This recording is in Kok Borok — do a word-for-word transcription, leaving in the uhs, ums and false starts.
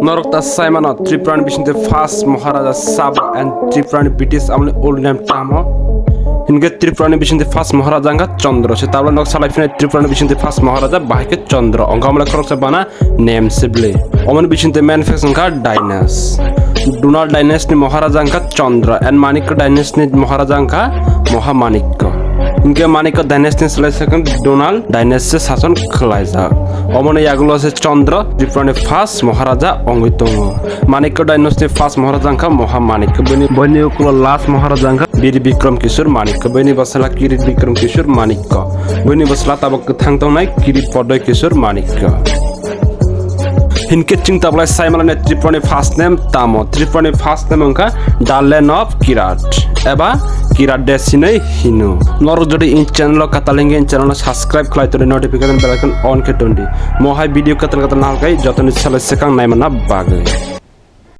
Norok ta saimano Tripura ni bisingtwi first Maharaja sabo and Tripura ni British amoni old name tamo. Hinkhe Tripura ni bisingtwi first Maharaja wngkha Chandra. Se tabla nok salai phine Tripura ni bisingtwi first Maharaja bahai khe Chandra. Wngkha amole khoroksa bana name sibli. Omoni bisingtwi main facts wngkha Dynasty. Donal Dynasty ni Maharaja wngkha Chandra and Manikya Dynasty ni Maharaja wngkha Mahamanikya. Hinkhe Manikya Dynasty ni salai second Donal Dynasty sason khwlaijak. Omoni yagulo se Chandra Tripura ni first Maharaja wngwi tongo. Manikya Dynasty ni first Maharaja wngkha Mahamanikya. Bini, bini ukulo last Maharaja wngkha Bir Bikram Kishore Manikya. Bini bwsala Kirit Bikram Kishore Manikya. Bini bwsala tabuk kwthang tongnai Kirit Padma Kishore Manikya. Hinkhe chwng tabulai saimalani Tripura ni first name tamo. Tripura ni first name wngkha The Land of Kirat eba Kirat Desh hinwi hino. Norok jodi in channel o katal hingkhe in channel no subscribe khlai toni, notification bell icon on khe tondi. Mohai video katal katal nahal kai jotoni salai swkang naimana bagwi.